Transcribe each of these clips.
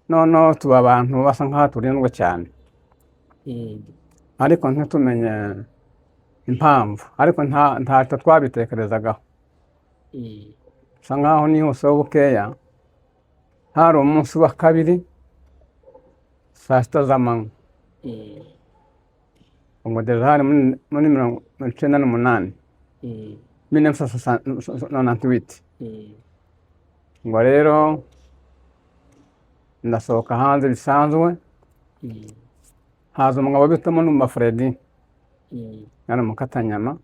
Noneho tuba abantu basa nk'aho turindwa cyane, ariko ntitumenye impamvu, ariko ntacyo twabitekerezagaho. Bisa nk'aho nihuseho bukeya. Hari umunsi wa kabiri saa 6 z'amanywa, ubwo déjà hari muri 98, 1998. Ngo rero ndasohoka hanze bisanzwe, haza umugabo bita Munumba Fredi, yari umukatanyama,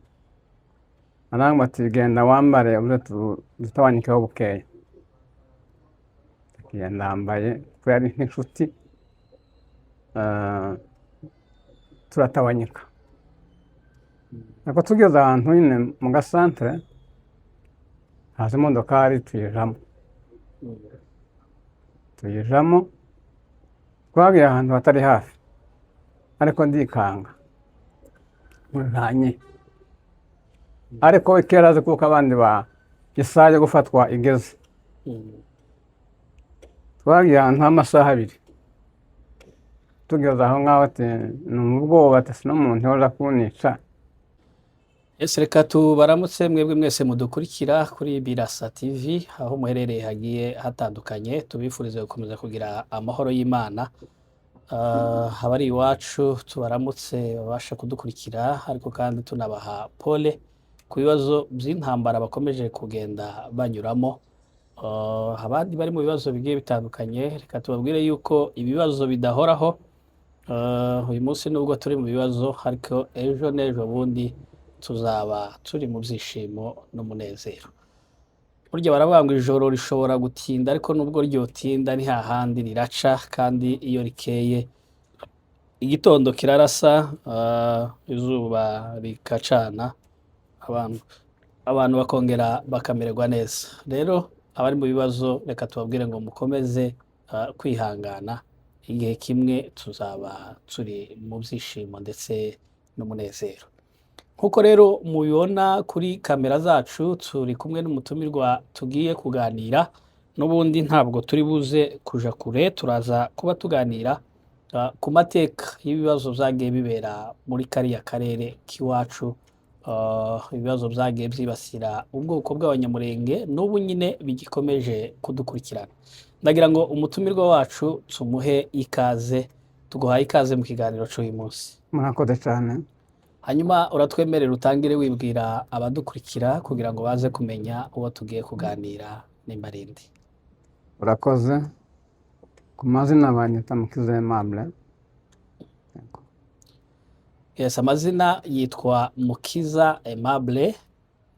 arambwira ati: "Genda wambare, uze dutawanyikeho bukeya." Ndagenda ndambaye, kuko yari nk'inshuti, turatawanyika. Ariko tugeze ahantu nyine mu gasantere, haza imodokari, tuyijamo. Tuyijamo, twagiye ahantu hatari hafi, ariko ndikanga ntanye, ariko we kera azi kuko abandi ba isaha yo gufatwa igeze. Twagiye ahantu h'amasaha 2. Tugeze aho ngaho, ati ni ubwoba, ati si n'umuntu yoza kunica. Ese reka tubaramutse mwebwe mwese mudukurikira kuri Birasa TV aho muherereye hagiye hatandukanye, tubifurize gukomeza kugira amahoro y'Imana. Abari iwacu tubaramutse babasha kudukurikira, ariko kandi tunabaha pole ku bibazo by'intambara bakomeje kugenda banyuramo. Abandi bari mu bibazo bigiye bitandukanye, reka tubabwire yuko ibibazo bidahoraho. Uyu munsi nubwo turi mu bibazo, ariko ejo n'ejo bundi tuzaba turi mu byishimo n'umunezero. Burya baravuga ngo ijoro rishobora gutinda, ariko nubwo ryotinda ni hahandi riraca, kandi iyo rikeye igitondo kirarasa, izuba rikacana, abantu bakongera bakamererwa neza. Rero abari mu bibazo, reka tubabwire ngo mukomeze kwihangana, igihe kimwe tuzaba turi mu byishimo ndetse n'umunezero. Nk'uko rero mubibona kuri kamera zacu, turi kumwe n'umutumirwa tugiye kuganira. N'ubundi ntabwo turi buze kuja kure, turaza kuba tuganira ku mateka y'ibibazo byagiye bibera muri kariya karere k'iwacu, ibibazo byagiye byibasira ubwoko bw'Abanyamurenge n'ubu nyine bigikomeje kudukurikirana. Ndagira ngo umutumirwa wacu tumuhe ikaze. Tuguhaye ikaze mu kiganiro cy'uyu munsi. Murakoze cyane. Hanyuma uratwemerera utangire wibwira abadukurikira kugira ngo baze kumenya uwo tugiye kuganira nimba ari nde. Urakoze. Ku mazina banyita Mukiza Aimable. Yes, amazina yitwa Mukiza Aimable,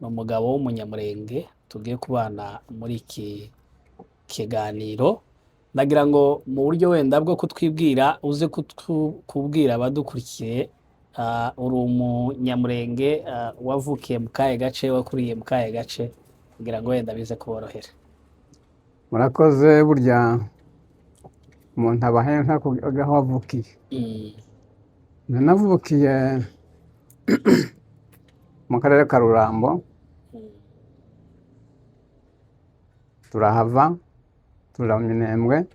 ni umugabo w'Umunyamurenge tugiye kubana muri iki kiganiro. Ndagira ngo mu buryo wenda bwo kutwibwira, uze kubwira abadukurikiye, uri Umunyamurenge, wavukiye mu kahe gace, wakuriye mu kahe gace, kugira ngo wenda bize kuborohera. Murakoze. Burya umuntu aba henshi aho avukiye. Navukiye mu karere ka Rurambo, turahava tuja mu Minembwe.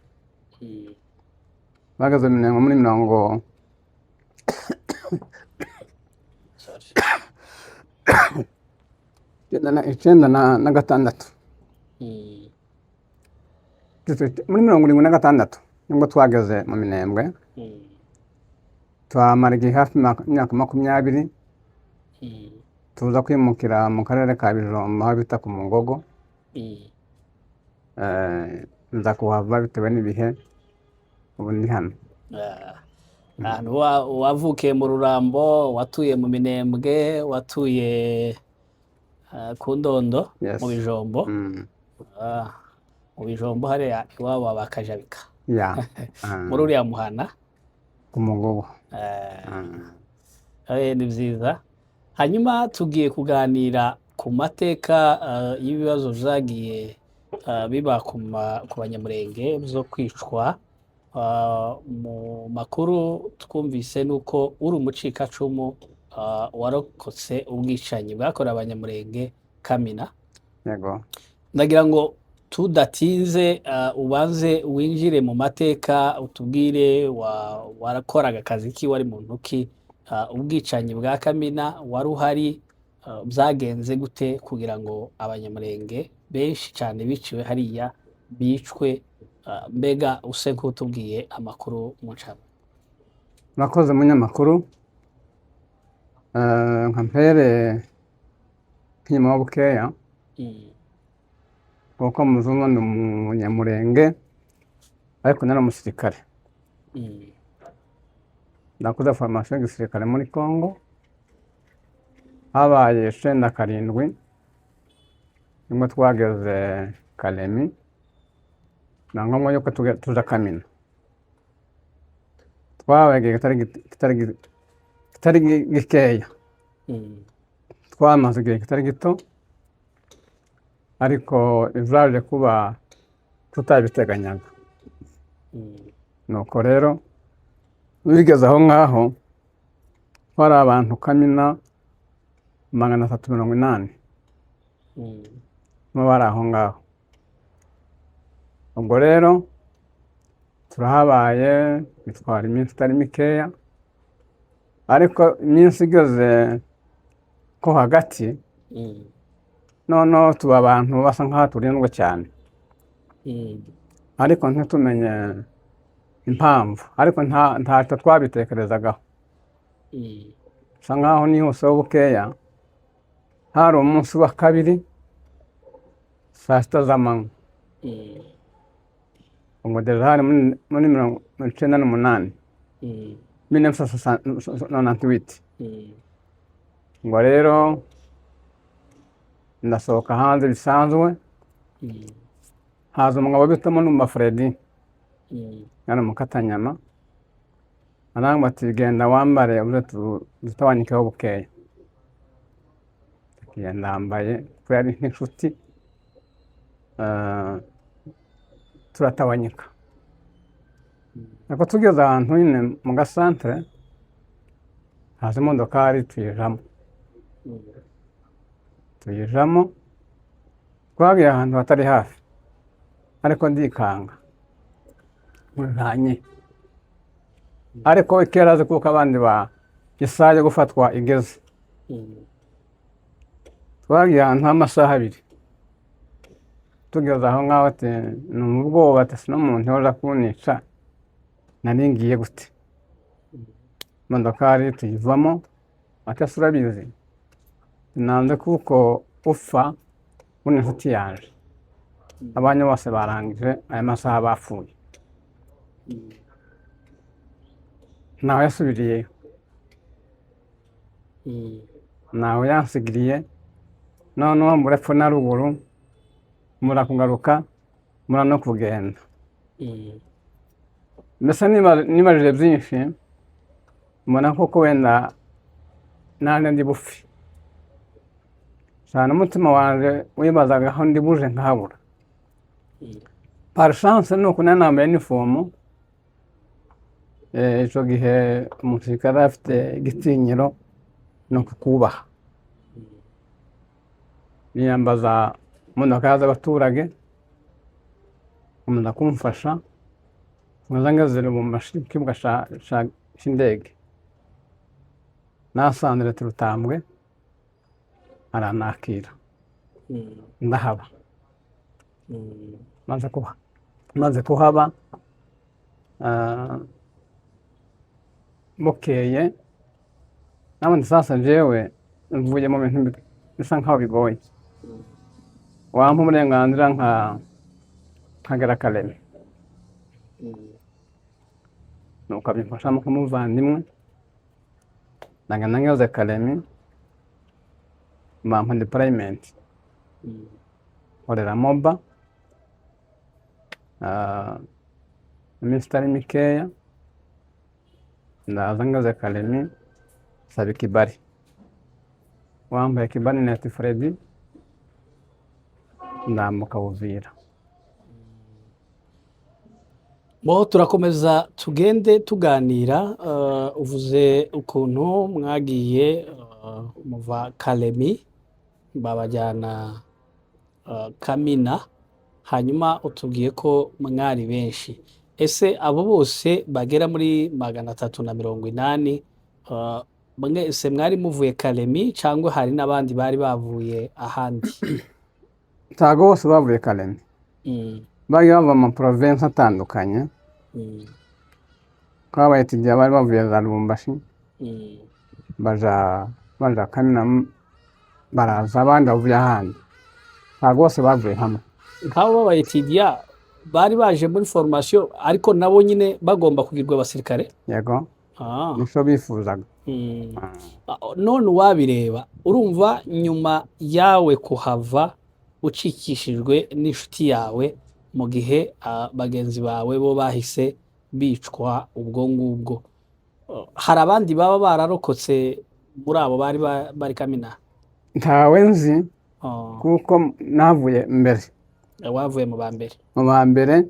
Bageze mu Minembwe muri mirongo Sorry. 96, muri 76 nibwo twageze mu Minembwe. Tuhamara igihe hafi imyaka 20. Tuza kwimukira mu karere ka Bijombo aho bita ku Mugogo. Nza kuhava bitewe n'ibihe, ubu ndi hano. Ah, ahantu wavukiye mu Rurambo, watuye mu Minembwe, watuye ku Ndondo, Yes. mu Bijombo. Ah, mu Bijombo hariya iwabo wa Bakajabika, muri uriya muhana. Ku Mugogo. Ni byiza. Hanyuma tugiye kuganira ku mateka y'ibibazo byagiye biba ku Banyamurenge byo kwicwa. Mu makuru twumvise nuko uri umucikacumu, warokotse ubwicanyi bwakorewe Abanyamurenge Kamina. Yego. Ndagira ngo Tudatinze, ubanze winjire mu mateka, utubwire warakoraga akazi ki, wari muntu ki, ubwicanyi bwa Kamina wari uhari, byagenze gute kugira ngo Abanyamurenge benshi cyane biciwe hariya bicwe, mbega use nk'utubwiye amakuru mu ncamake. Murakoze, munyamakuru. Nka mpere nk'inyuma bukeya, kuko muzungu ni umunyamurenge ariko nari umusirikare. Nakoze formation y'igisirikare muri Congo, habaye 97 nibwo twageze Kalemi, na ngombwa yuko tuja Kamina. Twabaye igihe kitari gikeya. Twamaze igihe kitari gito, ariko ibyaje kuba tutabiteganyaga. Nuko rero bigeze aho ngaho, twari abantu Kamina 380 bo bari aho ngaho. Ubwo rero turahabaye, bitwara iminsi itari mikeya, ariko iminsi igeze ko hagati, noneho tuba abantu basa nk'aho turindwa cyane, ariko ntitumenye impamvu, ariko ntacyo twabitekerezagaho. Bisa nkaho nihuseho bukeya, hari umunsi wa kabiri saa 6 z'amanywa. Ubwo déjà hari muri 98, 1998. Ngo rero ndasohoka hanze bisanzwe, haza umugabo bita Munumba Fredi, yari umukatanyama, arambwira ati: "Genda wambare uze dutabanikeho bukeya." Ngenda ndambaye kuko yari nk'inshuti, turatabanyika. Ariko tugeze ahantu nyine mu gasantere, haza imodokari, tuyijamo. Tuyijamo, twagiye ahantu hatari hafi, ariko ndikanga ntanye, ariko kera azi kuko abandi ba isaha yo gufatwa igeze. Twagiye ahantu h'amasaha 2, tugeze aho ngaho ati numva ubwoba, ati sino umuntu yoza kunica, nari ngiye gute? Imodokari tuyivamo, ati: "Ese urabizi?" Nanze kuko upfa uri inshuti yanje, abanyu bose barangije aya masaha bapfuye. Ntawe yasubiriyeyo, ntawe yansigiriye. Noneho mbura epfo na ruguru, mbura kugaruka, mbura no kugenda. Mbese nibajije byinshi, mbona koko wenda nanjye ndi bufi cyane, umutima wanje wibazaga aho ndi buje nkahabura. Par chance ni uko nari nambaye inifomu. Ico gihe umusirikare afite igitinyiro no kukubaha, niyambaza imodoka z'abaturage, bakomeza kumfasha nkaza ngeze Lubumbashi ku kibuga c'indege, nasanze Leta Rutambwe aranakira, ndahaba. Maze kuhaba, bukeye nabandi sasa jewe mvuye mu bintu bisa nkaho bigoye, wampa uburenganzira nkagera Kalemi. Nuko abimfashamo nk'umuvandimwe, ndagenda ngeze Kalemi bampa deployment, nkorera Moba iminsi itari mikeya, ndaza ngeze Kalemi nsaba ikibari, wambaye ikibari neti Fredi, ndambuka Uvira. Bo turakomeza tugende tuganira. Uvuze ukuntu mwagiye muva Kalemi babajyana Kamina, Hanyuma utubwiye ko mwari benshi. Ese abo bose bagera muri 380, mwese mwari muvuye Kalemi cyangwa hari n'abandi bari bavuye ahandi? Ntabwo bose bavuye Kalemi. Bagiye bava mu maprovensi atandukanye. Nk'aba étudiants bari bavuye za Lubumbashi, baja Kamina, baraza abandi bavuye ahandi. Ntabwo bose bavuye hamwe. Nk'abo b'aba étudiants bari baje muri formation, ariko nabo nyine bagomba kugirwa abasirikare? Yego. Nico bifuzaga. Ah. None uwabireba, urumva nyuma yawe kuhava ucikishijwe n'inshuti yawe, mu gihe bagenzi bawe bo bahise bicwa ubwo ngubwo, hari abandi baba bararokotse muri abo bari bari Kamina? Ntawe nzi, kuko navuye mbere. Wavuye mu ba mbere. Mu ba mbere,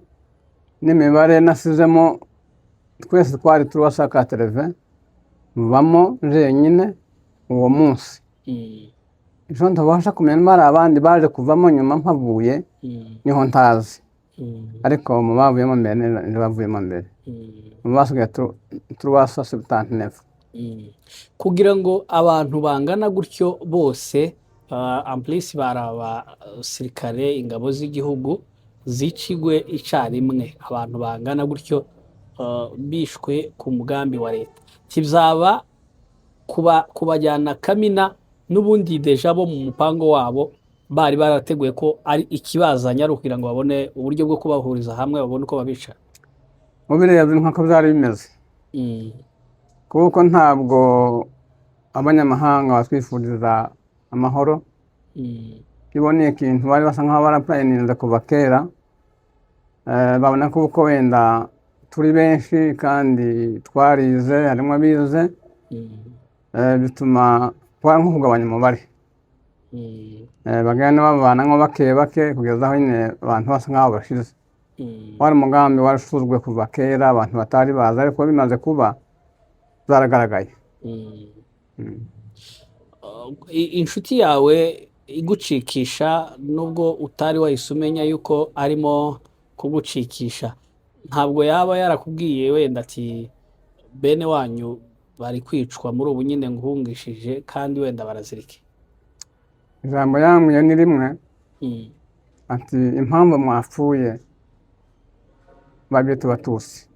n'imibare nasizemo, twese twari 380, mvamo jenyine uwo munsi. Ejo ntabasha kumenya niba hari abandi baje kuvamo nyuma mpavuye, niho ntazi. Ariko mu bavuyemo mbere ni bavuyemo mbere. Mu basigaye 379. Kugira ngo abantu bangana gutyo bose, en plus bari abasirikare, ingabo z'igihugu, zicigwe icarimwe, abantu bangana gutyo bishwe ku mugambi wa leta, kizaba kubajyana Kamina, n'ubundi déjà bo mu mupango wabo bari barateguye ko ari ikibazanye ari ukugira ngo babone uburyo bwo kubahuriza hamwe, babone uko babica. Ubirebye nk'uko byari bimeze, kuko ntabwo abanyamahanga batwifuriza amahoro. Iyo ni ikintu bari basa nk'aho barapurayininze kuva kera. Babona ko uko wenda turi benshi kandi twarize, harimo abize, bituma twara nko kugabanya umubare. Bagenda bavanamo bake bake kugeza aho nyine abantu basa nk'aho bashize. Wari umugambi warasuzwe kuva kera, abantu batari bazi, ariko bimaze kuba byaragaragaye. Inshuti yawe igucikisha, nubwo utari wahise umenya yuko arimo kugucikisha, ntabwo yaba yarakubwiye wenda ati: "Bene wanyu bari kwicwa muri ubu nyine nguhungishije, kandi wenda barazirike"? Ijambo yambwiye ni rimwe, ati: "Impamvu mwapfuye, babyita Abatusi,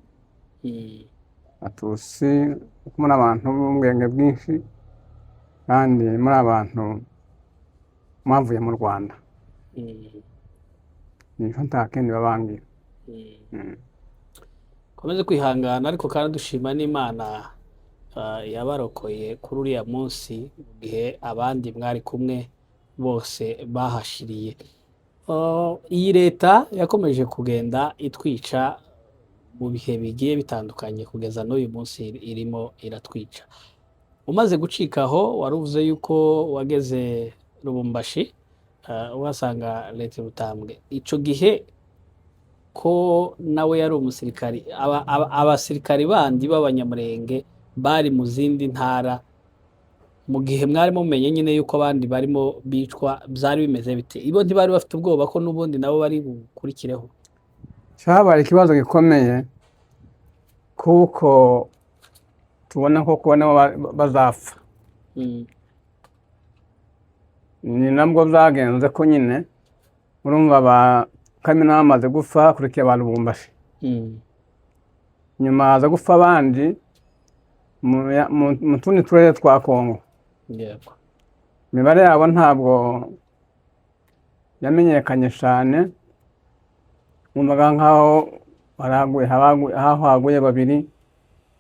Batusi, kuko muri abantu b'ubwenge bwinshi kandi muri abantu mwavuye mu Rwanda." Nico nta kindi babambwira. Komeze kwihangana, ariko kandi dushima n'Imana yabarokoye kuri uriya munsi, mu gihe abandi mwari kumwe bose bahashiriye. Iyi leta yakomeje kugenda itwica mu bihe bigiye bitandukanye, kugeza n'uyu munsi irimo iratwica. Umaze gucikaho, wari uvuze yuko wageze Lubumbashi, uhasanga leta Rutambwe. Ico gihe ko nawe yari umusirikari, abasirikari bandi b'Abanyamurenge bari mu zindi ntara, mu gihe mwari mumenye nyine yuko abandi barimo bicwa, byari bimeze bite? Ibo ntibari bafite ubwoba ko n'ubundi nabo bari bukurikireho? Cyabaye ikibazo gikomeye, kuko tubona ko kubona bazapfa. Ni nabwo byagenze ko nyine urumva ba Kamina bamaze gupfa, hakurikiye ba Lubumbashi. Nyuma haza gupfa abandi mu tundi turere twa Kongo. Imibare yabo ntabwo yamenyekanye cyane, wumvaga nk'aho aho haguye babiri,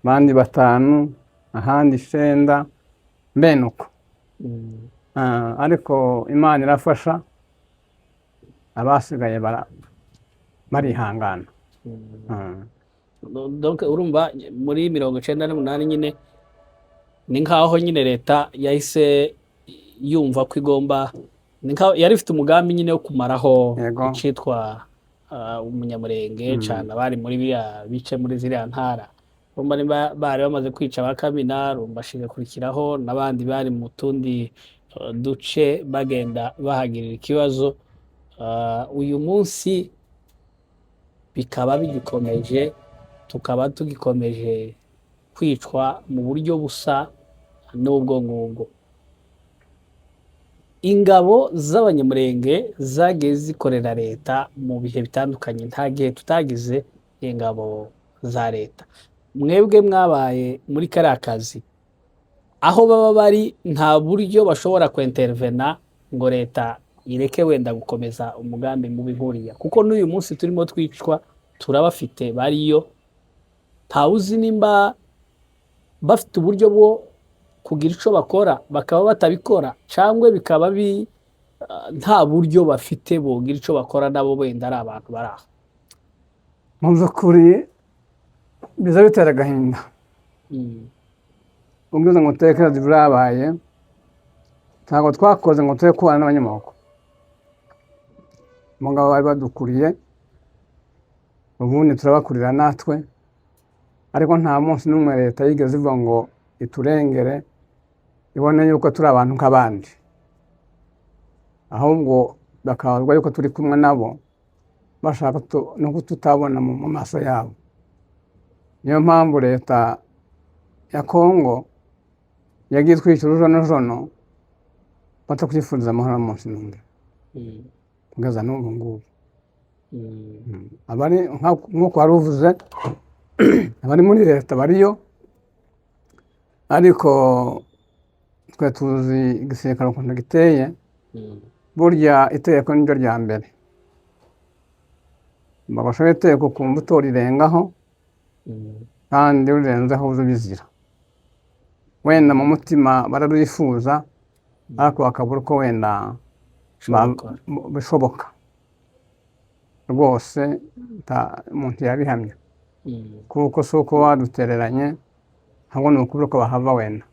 abandi batanu, ahandi icenda, mbene uko. Ariko Imana irafasha, abasigaye barihangana. Donc urumva muri 98 nyine ni nkaho nyine leta yahise yumva ko igomba, ni nkaho yari ifite umugambi nyine wo kumaraho icitwa Umunyamurenge, cane abari muri biriya bice, muri ziriya ntara. Urumva niba bari bamaze kwica ba Kamina, Lubumbashi igakurikiraho, n'abandi bari mu tundi duce bagenda bahagirira ikibazo. Uyu munsi bikaba bigikomeje, tukaba tugikomeje kwicwa mu buryo busa n'ubwo ngubwo. Ingabo z'Abanyamulenge zagiye zikorera leta mu bihe bitandukanye, nta gihe tutagize ingabo za leta. Mwebwe mwabaye muri kariya kazi, aho baba bari nta buryo bashobora kwentervena ngo leta ireke wenda gukomeza umugambi mubi nkuriya, kuko n'uyu munsi turimo twicwa turabafite bariyo, ntawuzi nimba bafite uburyo bwo kugira ico bakora bakaba batabikora, cangwe bikaba nta buryo bafite bogira ico bakora, nabo wenda ari abantu bari aho. Mu by'ukuri biza bitera agahinda. Ubwiza ngo utekereze ibyabaye, ntabwo twakoze ngo tube kubana n'abanyamaboko. Mugabo bari badukuriye, ubundi turabakurira natwe, ariko nta munsi n'umwe leta yigeze ivuga ngo iturengere, ibone yuko turi abantu nk'abandi, ahubwo bakabazwa yuko turi kumwe nabo, bashaka no kututabona mu maso yabo. Niyo mpamvu leta ya Kongo yagiye itwica urujonojono, batakwifuriza amahoro n'umunsi n'umwe kugeza n'ubu ngubu. Abari nk'uko wari uvuze, abari muri leta bariyo, ariko twe tuzi igisirikare ukuntu giteye. Burya itegeko niryo rya mbere, bagashora itegeko ukumva utorirengaho, kandi urirenzeho uza ubizira. Wenda mu mutima bararwifuza, ariko bakabura uko wenda bishoboka rwose, umuntu yabihamya, kuko si uko badutereranye, ahubwo ni ukubura uko bahava wenda.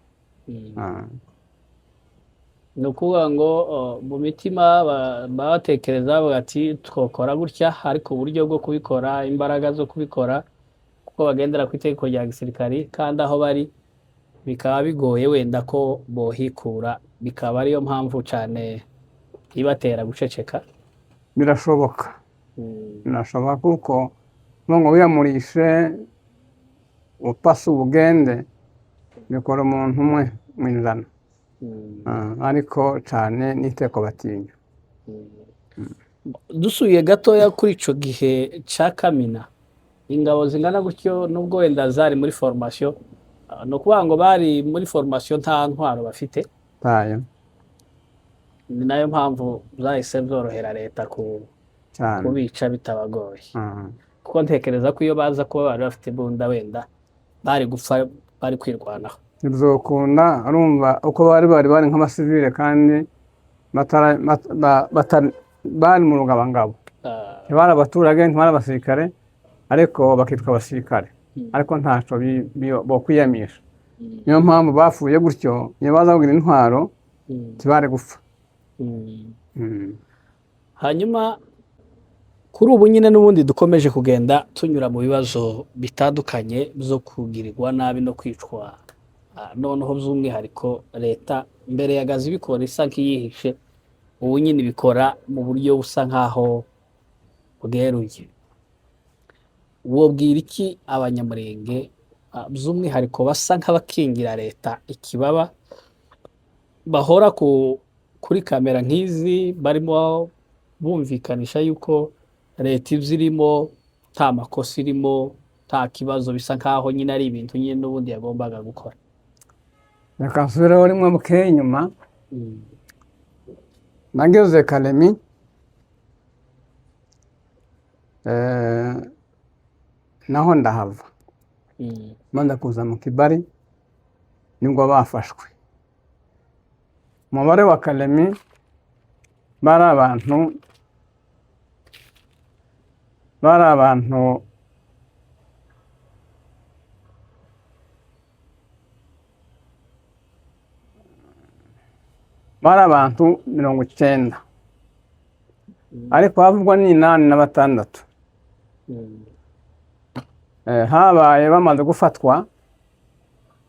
Ni ukuvuga ngo mu mitima baba batekereza bavuga ati twokora gutya, ariko uburyo bwo kubikora, imbaraga zo kubikora, kuko bagendera ku itegeko rya gisirikari, kandi aho bari bikaba bigoye wenda ko bohikura, bikaba ariyo mpamvu cyane ibatera guceceka. Birashoboka. Birashoboka, kuko ngo wiyamurishe upase ubugende bikora umuntu umwe mu 100. Ariko cyane n'iteko batinya. Dusubiye gatoya kuri ico gihe ca Kamina, ingabo zingana gutyo nubwo wenda zari muri formation, ni ukuvuga ngo bari muri formation nta ntwaro bafite. Tayo. Ni nayo mpamvu zahise zorohera leta cyane kubica bitabagoye, kuko ntekereza ko iyo baza kuba bari bafite imbunda wenda bari gupfa bari kwirwanaho. Ntibyokunda, urumva uko bari nk'abasivile, kandi bari mu rugabangabo. Ntibari abaturage, ntibari abasirikare, ariko bakitwa abasirikare, ariko ntaco bokwiyamisha. Niyo mpamvu bapfuye gutyo. Iyo baza kugira intwaro ntibari gupfa. Hanyuma kuri ubu nyine n'ubundi dukomeje kugenda tunyura mu bibazo bitandukanye byo kugirirwa nabi no kwicwa, noneho by'umwihariko leta mbere ya gazi ibikora isa nk'iyihishe, ubu nyine ibikora mu buryo busa nk'aho bweruye. Wobwira iki Abanyamurenge, by'umwihariko basa nk'abakingira leta ikibaba, bahora kuri kamera nk'izi barimo bumvikanisha yuko leta ibyo irimo nta makosa irimo, nta kibazo, bisa nk'aho nyine ari ibintu nyine n'ubundi yagombaga gukora? Reka nsubireho rimwe bukeye inyuma. Nageze Kalemi, naho ndahava, maze kuza mu Kibari nibwo bafashwe. Umubare wa Kalemi bari abantu 90, ariko havugwa ni 86. Habaye bamaze gufatwa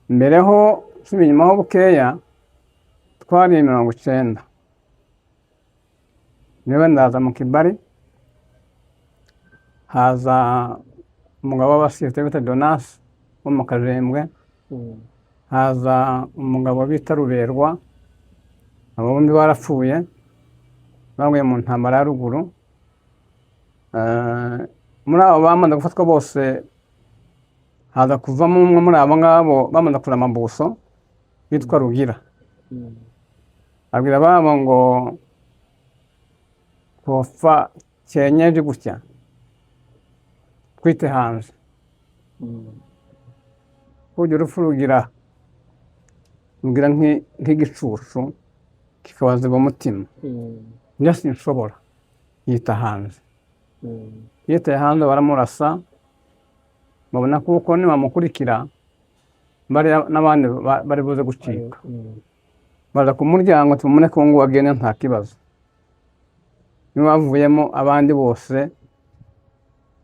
mbere ho nsubiye inyuma ho bukeya, twari 90. Niwe ndaza mu Kibari, haza umugabo w'abasirikare bita Jonas wo mu Kajembwe, haza umugabo bita Ruberwa. Abo bombi barapfuye, baguye mu ntambara ya ruguru. Muri abo bamaze gufatwa bose, haza kuvamo umwe muri abo ngabo bamaze kurema amabuso witwa Rugira. Abwira babo ngo twopfa cyenyeje gutya twite hanze. Burya urupfu rugira nk'igicucu kikabaziba umutima. Njye sinshobora, yita hanze. Yitaye hanze baramurasa, babona kuko nibamukurikira bariya n'abandi bari buze gucika. Baza ku muryango, tumureke uwo nguwo agende nta kibazo. Niba bavuyemo abandi bose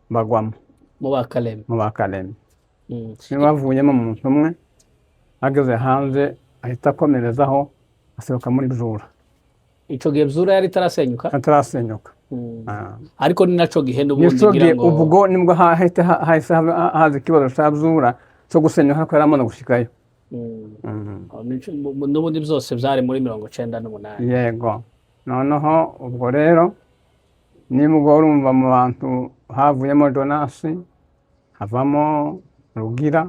bagwamo. Mu bakareme. Mu bakareme. Niba bavuyemo umuntu umwe ageze hanze ahita akomerezaho asohoka muri Bjura. Ico gihe Bzura yari itarasenyuka? Atarasenyuka. Ariko ni naco gihe n'ubundi nico ngira gihe ngo ubwo nibwo hahise haza ikibazo ca Bzura cyo gusenyuka, ariko yari amaze gushikayo. Aho n'ubundi byose byari muri 98. Yego. Noneho ubwo rero nibwo urumva mu bantu havuyemo Jonasi, havamo Rugira.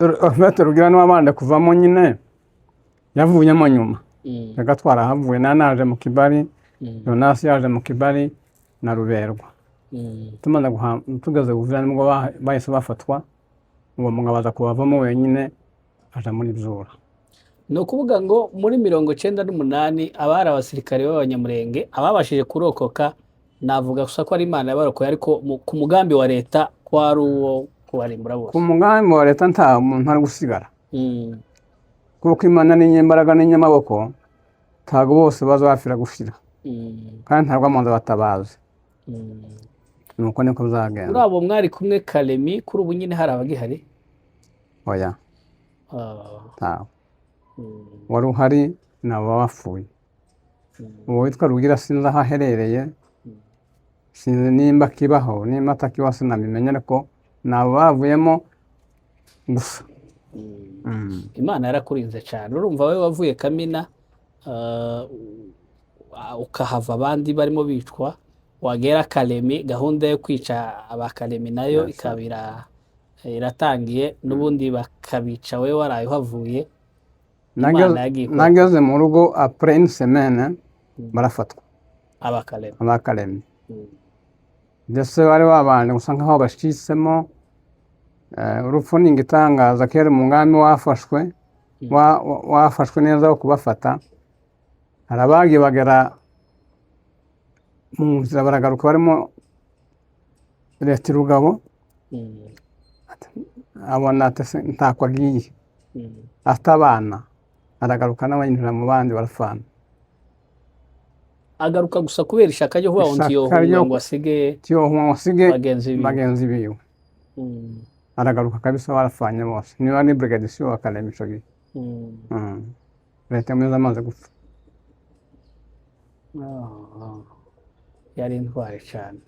En fait, Rugira niwe wabanje kuvamo nyine, yavuyemo nyuma. Reka twarahavuye, naje mu Kibari. Jonasi yaje mu Kibari na Ruberwa. Tumaze tugeze Uvira nibwo bahise bafatwa. Uwo mugabo aza kubavamo wenyine aja muri Bzura. Ni ukuvuga ngo muri 98 abari abasirikare b'Abanyamurenge ababashije kurokoka, navuga gusa ko ari Imana yabarokoye, ariko ku mugambi wa leta ko ari uwo kubarimbura Ku bose. mugambi wa leta nta muntu ari gusigara, kuko Imana n'inyembaraga n'inyamaboko, ntabwo bose bazabafira gushira. Kandi ntabwo amaze batabazi. Nuko niko Muri bizagenda. abo mwari kumwe Karemi, kuri ubu nyine hari abagihari? Oya. Ntawe. Wari uhari nabo bapfuye. Uwo witwa Rugira sinzi aho aherereye, sinzi nimba akibaho, nimba atakibaho sinabimenya, ariko nabo bavuyemo gusa. Imana yarakurinze cyane. Urumva wowe wavuye Kamina, ukahava abandi barimo bicwa, wagera Karemi gahunda yo kwica abakaremi nayo ikaba iratangiye, n'ubundi bakabica wowe waraye uhavuye. Imana yagiye ikora. Nageze mu rugo après une semaine barafatwa. Abakaremi. Abakaremi. Ndetse bari babanje gusa nkaho bacitsemo. Urupfu ni igitangaza. Kera umugambi wafashwe wafashwe neza wo kubafata, hari abagiye bagera mu nzira baragaruka, barimo leta Rugabo. Abona ati se ntako agiye, afite abana, aragaruka nawe yinjira mu bandi barafana. Agaruka gusa kubera ishaka ryo kuvuga ngo Ishaka ntiyohunga ryo ngo asige tiyohunga ngo asige bagenzi biwe. Bagenzi biwe. Aragaruka kabisa, barafanye bose, niba ni brigadier wa Karemi ico gihe. Leta mwiza amaze gupfa. Ah, yari intwari cyane.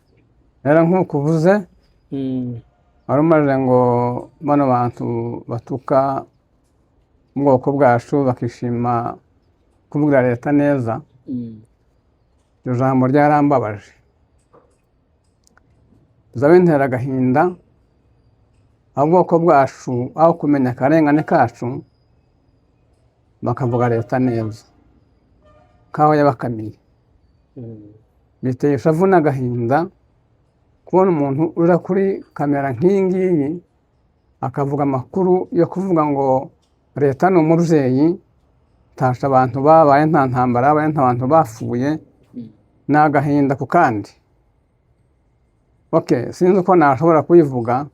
Rero nk'uko uvuze, wari umaze ngo bano bantu batuka ubwoko bwacu bakishima kuvugira leta neza, iryo jambo ryarambabaje, biza bintera agahinda. Aho ubwoko bwacu, aho kumenya akarengane kacu, bakavuga leta neza kaho yabakamiye. Biteye ishavu n'agahinda kubona umuntu uza kuri kamera nk'iyi ngiyi akavuga amakuru yo kuvuga ngo leta ni umubyeyi, ntasha abantu babaye, nta ntambara yabaye, nta bantu bapfuye. Ni agahinda ku kandi. Okay, sinzi uko nashobora kubivuga,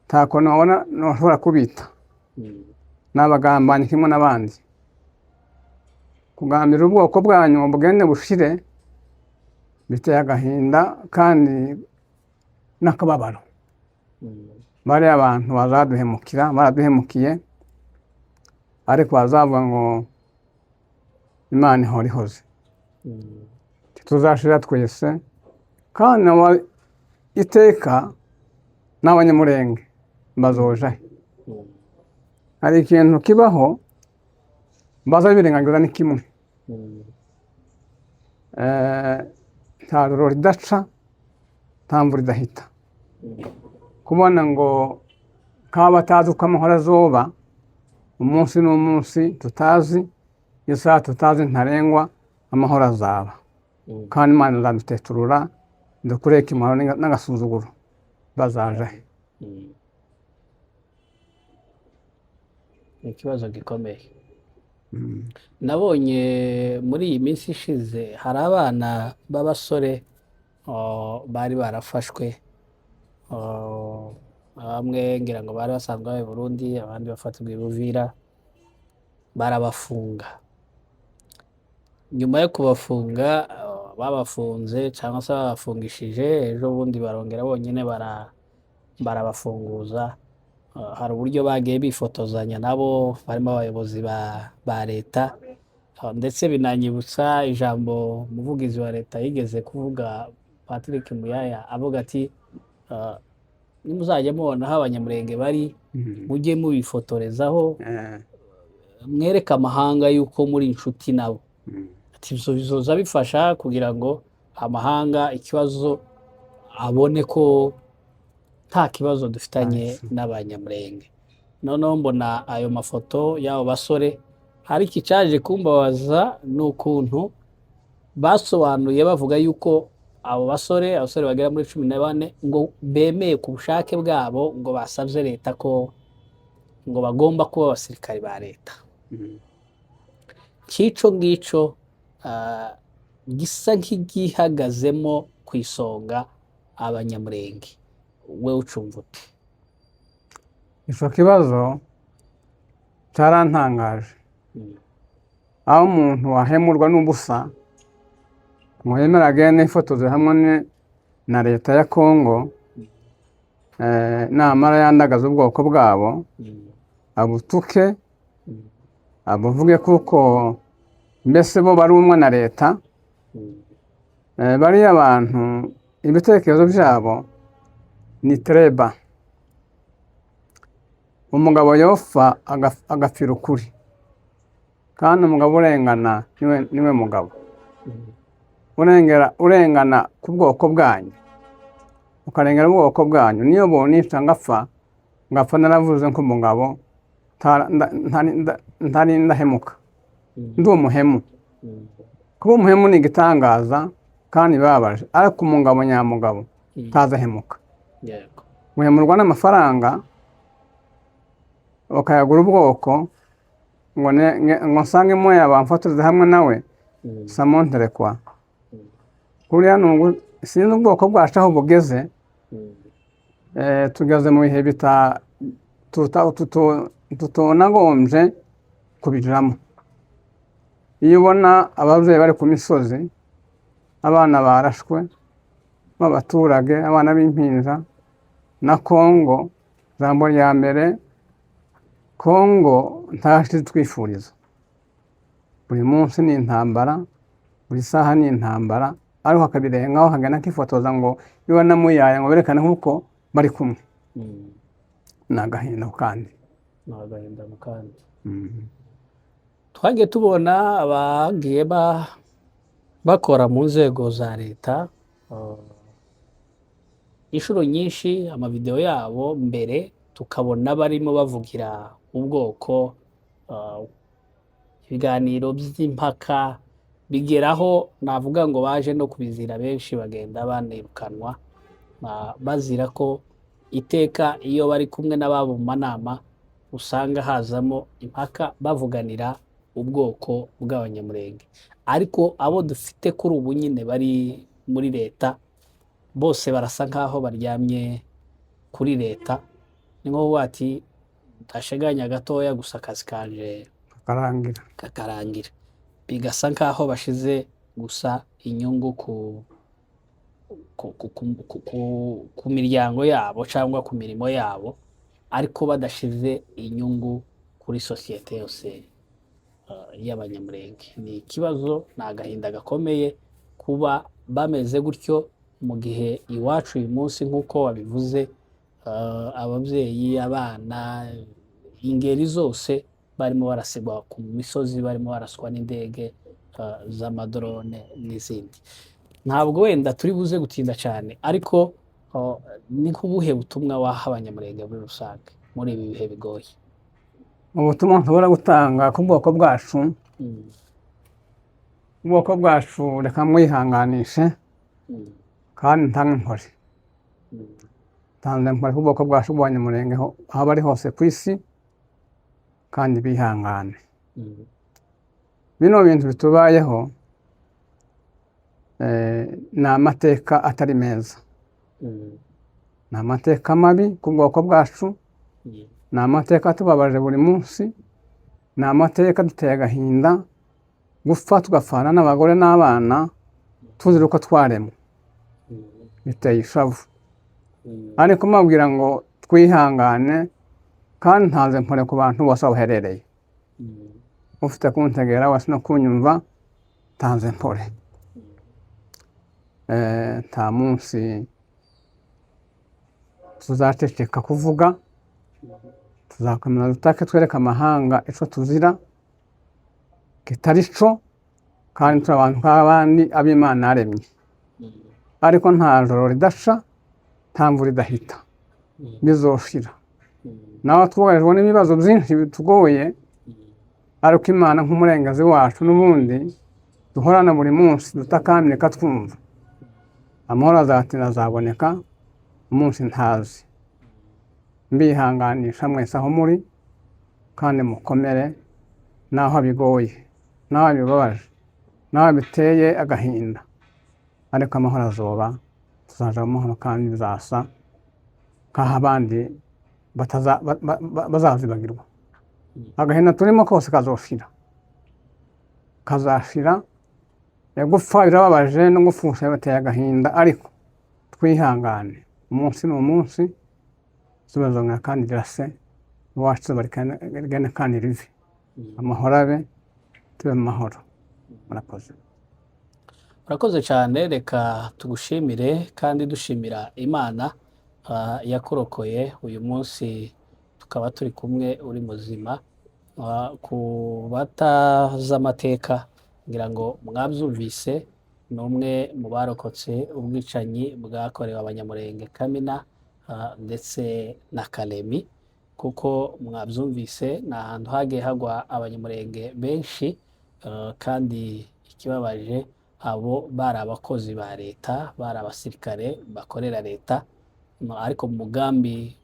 ntako nabona nashobora kubita. Ni abagambanyi kimwe n'abandi. Kugambira ubwoko bwanyu ngo bugende bushire biteye agahinda kandi n'akababaro. Bariya abantu bazaduhemukira baraduhemukiye, ariko bazavuga ngo Imana ihora ihoze. Tuzashira twese kandi iteka n'Abanyamurenge bazoja he? Hari ikintu kibaho baza birengagiza, ni kimwe. Nta ruro ridaca, nta mvura idahita. Kubona ngo kaba batazi uko amahoro azoba, umunsi n'umunsi tutazi, isaha tutazi ntarengwa, amahoro azaba. Kandi Imana izaduteturura dukureke imihoro n'agasuzuguro. Bazaja he? Ni ikibazo gikomeye. Nabonye muri iyi minsi ishize hari abana b'abasore bari barafashwe, bamwe ngira ngo bari basanzwe baba i Burundi, abandi bafatirwa i Buvira, barabafunga. Nyuma yo kubafunga, babafunze cyangwa se babafungishije, ejo bundi barongera bonyine barabafunguza. Hari uburyo bagiye bifotozanya nabo barimo abayobozi ba leta. Ndetse binanyibutsa ijambo umuvugizi wa leta yigeze kuvuga, Patrick Muyaya, avuga ati: "Nimuzajya mubona aho Abanyamurenge bari, mujye mubifotorezaho, mwereke amahanga yuko muri inshuti nabo." Ati ibyo bizoza bifasha kugira ngo amahanga ikibazo abone ko nta kibazo dufitanye n'Abanyamurenge. Noneho mbona ayo mafoto y'abo basore, ariko icyaje kumbabaza ni ukuntu basobanuye bavuga yuko abo basore, abasore bagera muri 14, ngo bemeye ku bushake bwabo, ngo basabye leta ko ngo bagomba kuba abasirikari ba leta. Nk'ico ngico gisa nk'igihagazemo ku isonga Abanyamurenge, we ucumva ute? Ico kibazo cyarantangaje, aho umuntu wahemurwa n'ubusa ngo yemere agende yifotoze hamwe na leta ya Kongo, namara yandagaza ubwoko bwabo, abutuke, abuvuge, kuko mbese bo bari umwe na leta. Bariya bantu ibitekerezo byabo ni treba. Umugabo yopfa agapfira ukuri, kandi umugabo urengana niwe mugabo. Urengera, urengana ku bwoko bwanyu, ukarengera ubwoko bwanyu, niyo bonica ngapfa, ngapfa naravuze nk'umugabo, ntari ndahemuka, ndi umuhemu. Kuba umuhemu ni igitangaza kandi bibabaje, ariko umugabo nyamugabo ntazahemuka. Guhemurwa n'amafaranga ukayagura ubwoko, ngo ngo nsange moya bamfotoreze hamwe nawe, samonterekwa kuriya sinzi ubwoko bwacu aho bugeze. Tugeze mu bihe bita tutonagombye kubijamo. Iyo ubona ababyeyi bari ku misozi, abana barashwe b'abaturage, abana b'impinja na Kongo, ijambo rya mbere, Kongo ntashi twifuriza. Buri munsi ni intambara, buri saha ni intambara, ariko akabirengaho akagenda akifotoza ngo iwe na Muyaya, ngo berekane nk'uko bari kumwe. Ni agahinda kandi. Ni agahinda mu kandi. Twagiye tubona abagiye bakora mu nzego za leta, inshuro nyinshi amavideo yabo mbere tukabona barimo bavugira ubwoko, ibiganiro by'impaka bigeraho navuga ngo baje no kubizira, benshi bagenda banirukanwa, bazira ko iteka iyo bari kumwe n'ababo mu manama usanga hazamo impaka bavuganira ubwoko bw'Abanyamurenge. Ariko abo dufite kuri ubu nyine bari muri leta bose barasa nkaho baryamye kuri leta, ni nko kuvuga ati ndasheganya gatoya gusa akazi kanje kakarangira, kakarangira, bigasa nkaho bashize gusa inyungu ku miryango yabo cyangwa ku mirimo yabo, ariko badashize inyungu kuri sosiyete yose y'Abanyamurenge. Ni ikibazo, ni agahinda gakomeye. Kuba bameze gutyo mu gihe iwacu uyu munsi, nk'uko wabivuze, ababyeyi, abana, ingeri zose barimo barasigwa ku misozi, barimo baraswa n'indege z'amadrone n'izindi. Ntabwo wenda turi buze gutinda cyane, ariko ni nk'ubuhe butumwa waha Abanyamurenge muri rusange muri ibi bihe bigoye? Ubutumwa nshobora gutanga ku bwoko bwacu, ubwoko bwacu, reka mwihanganishe kandi ntange impore. Ntanze impore ku bwoko bwacu bw'Abanyamurenge aho bari hose ku isi, kandi bihangane. Bino bintu bitubayeho ni amateka atari meza, ni amateka mabi ku bwoko bwacu, ni amateka atubabaje buri munsi, ni amateka aduteye agahinda, gupfa tugapfana n'abagore n'abana tuzira uko twaremwe, biteye ishavu. Ariko mbabwira ngo twihangane, kandi ntanze mpore ku bantu bose aho baherereye. Ufite kuntegera wese no kunyumva, ntanze mpore. Nta munsi tuzaceceka kuvuga, tuzakomeza dutake, twereke amahanga ico tuzira kitari co, kandi turi abantu nk'abandi ab'Imana yaremye. Ariko nta joro ridasha, nta mvura idahita, bizoshira. Naho twugarijwe n'ibibazo byinshi bitugoye, ariko Imana nk'umurengezi wacu n'ubundi duhorana buri munsi, dutakambira ikatwumva, amahoro azatinda azaboneka umunsi ntazi. Mbihanganisha mwese aho muri, kandi mukomere naho bigoye, naho bibabaje, naho biteye agahinda, ariko amahoro azoba, tuzaja mu mahoro kandi bizasa nk'aho abandi bazazibagirwa. Agahinda turimo kose kazoshira, kazashira. Gupfa birababaje no gupfusha biteye agahinda, ariko twihangane, umunsi ni umunsi, izuba rizongera kandi rirase, iwacu izuba rigende kandi rive, amahoro abe, tube mu mahoro. Murakoze. Urakoze cyane. Reka tugushimire kandi dushimira Imana yakurokoye uyu munsi, tukaba turi kumwe uri muzima. Ku batazi amateka, ngira ngo mwabyumvise, ni umwe mu barokotse ubwicanyi bwakorewe Abanyamurenge Kamina ndetse na Kalemi. Kuko mwabyumvise, ni ahantu hagiye hagwa Abanyamurenge benshi, kandi ikibabaje, abo bari abakozi ba leta, bari abasirikare bakorera leta, ariko mu mugambi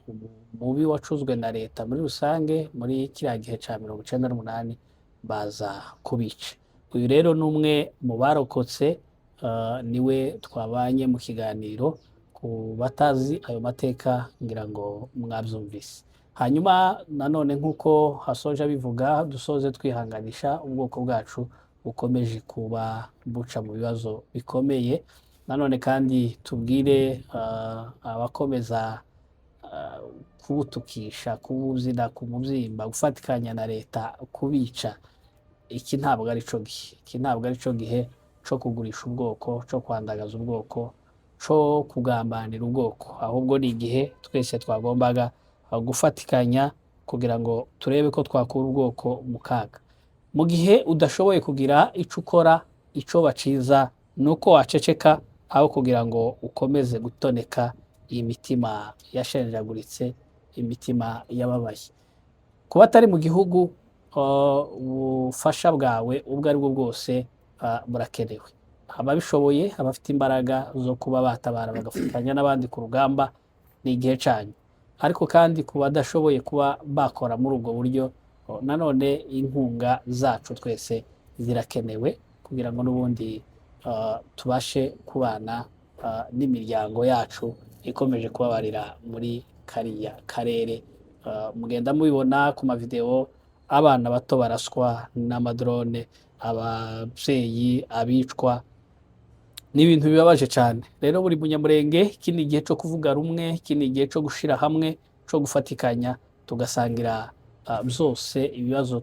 mubi wacuzwe na leta muri rusange muri kiriya gihe cya 98, baza kubica. Uyu rero ni umwe mu barokotse, niwe twabanye mu kiganiro. Ku batazi ayo mateka, ngira ngo mwabyumvise. Hanyuma nanone, nk'uko hasoje abivuga, dusoze twihanganisha ubwoko bwacu bukomeje kuba buca mu bibazo bikomeye. Nanone kandi tubwire abakomeza kubutukisha, kububyina ku mubyimba, gufatikanya na leta kubica, iki ntabwo ari cyo gihe. Iki ntabwo ari cyo gihe cyo kugurisha ubwoko, cyo kwandagaza ubwoko, cyo kugambanira ubwoko. Ahubwo ni igihe twese twagombaga gufatikanya kugira ngo turebe ko twakura ubwoko mu kaga. Mu gihe udashoboye kugira icyo ukora, icyo baciza ni uko waceceka, aho kugira ngo ukomeze gutoneka iyi mitima yashenjaguritse, imitima yababaye. Kuba atari mu gihugu, ubufasha bwawe ubwo ari bwo bwose burakenewe. Ababishoboye, abafite imbaraga zo kuba batabara bagafatanya n'abandi ku rugamba, ni igihe cyanyu. Ariko kandi ku badashoboye kuba bakora muri ubwo buryo, nanone inkunga zacu twese zirakenewe kugira ngo n'ubundi tubashe kubana n'imiryango yacu ikomeje kubabarira muri kariya karere. Mugenda mubibona ku mavideo, abana bato baraswa n'amadrone, ababyeyi abicwa, ni ibintu bibabaje cyane. Rero buri munyamurenge, iki ni igihe cyo kuvuga rumwe, iki ni igihe cyo gushira hamwe, cyo gufatikanya, tugasangira byose ibibazo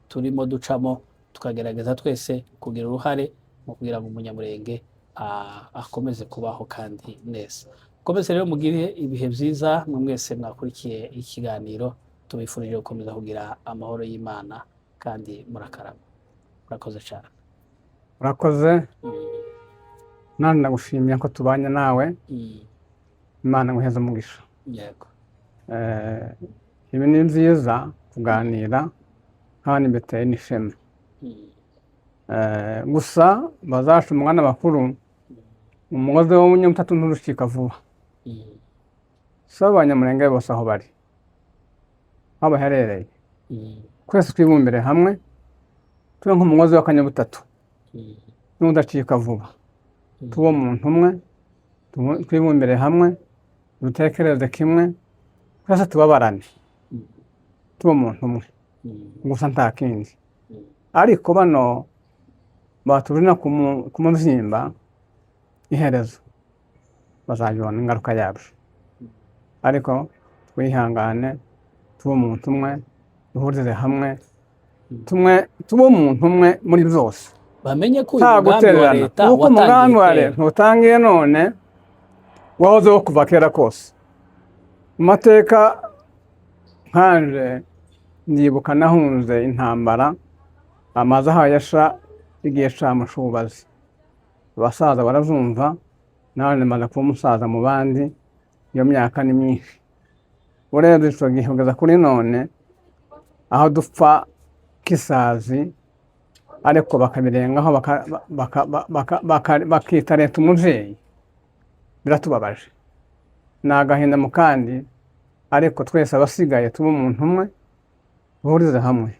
turimo ducamo, tukagerageza twese kugira uruhare mu kugira ngo umunyamurenge akomeze kubaho kandi neza. Mukomeze rero mugire ibihe byiza mwe mwese mwakurikiye ikiganiro. Tubifurije gukomeza kugira amahoro y'Imana kandi murakarama. Murakoze cyane. Urakoze. Nanjye ndagushimiye ko tubanye nawe. Imana nguheze umugisha. Yego. Ibi ni byiza kuganira kandi biteye n'ishema. Gusa bazaca umugani bakuru, umugozi w'umunyabutatu nturucika vuba. Si Abanyamulenge bose aho bari, aho baherereye, twese twibumbire hamwe tube nk'umugozi w'akanyabutatu n'udacika vuba. Tube umuntu umwe, twibumbire hamwe, dutekereze kimwe, twese tubabarane, tube umuntu umwe gusa, nta kindi. Ariko bano batujina ku mubyimba, iherezo bazabibona ingaruka yabyo. Ariko twihangane, tube umuntu umwe, duhurize hamwe, tumwe tube umuntu umwe muri byose. Bamenye ko uyu Nta mugambi wa gutererana, leta kuko umugambi wa watangiye leta kera. ntutangiye none, wahozeho kuva kera kose mu mateka. Nkanje ndibuka nahunze intambara amaze ahaye asha igihe ca Mushubazi. Abasaza barazumva, nawe maze kuba umusaza mu bandi, iyo myaka ni myinshi. Urebye ico gihe kugeza kuri none, aho dupfa kisazi, ariko bakabirengaho bakita leta umuvyeyi, biratubabaje, ni agahinda mu kandi. Ariko twese abasigaye tube umuntu umwe, duhurize hamwe.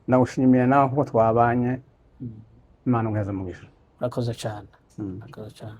Ndagushimiye nawe kuko twabanye. Imana nguheze umugisha. Murakoze cyane. Murakoze cyane.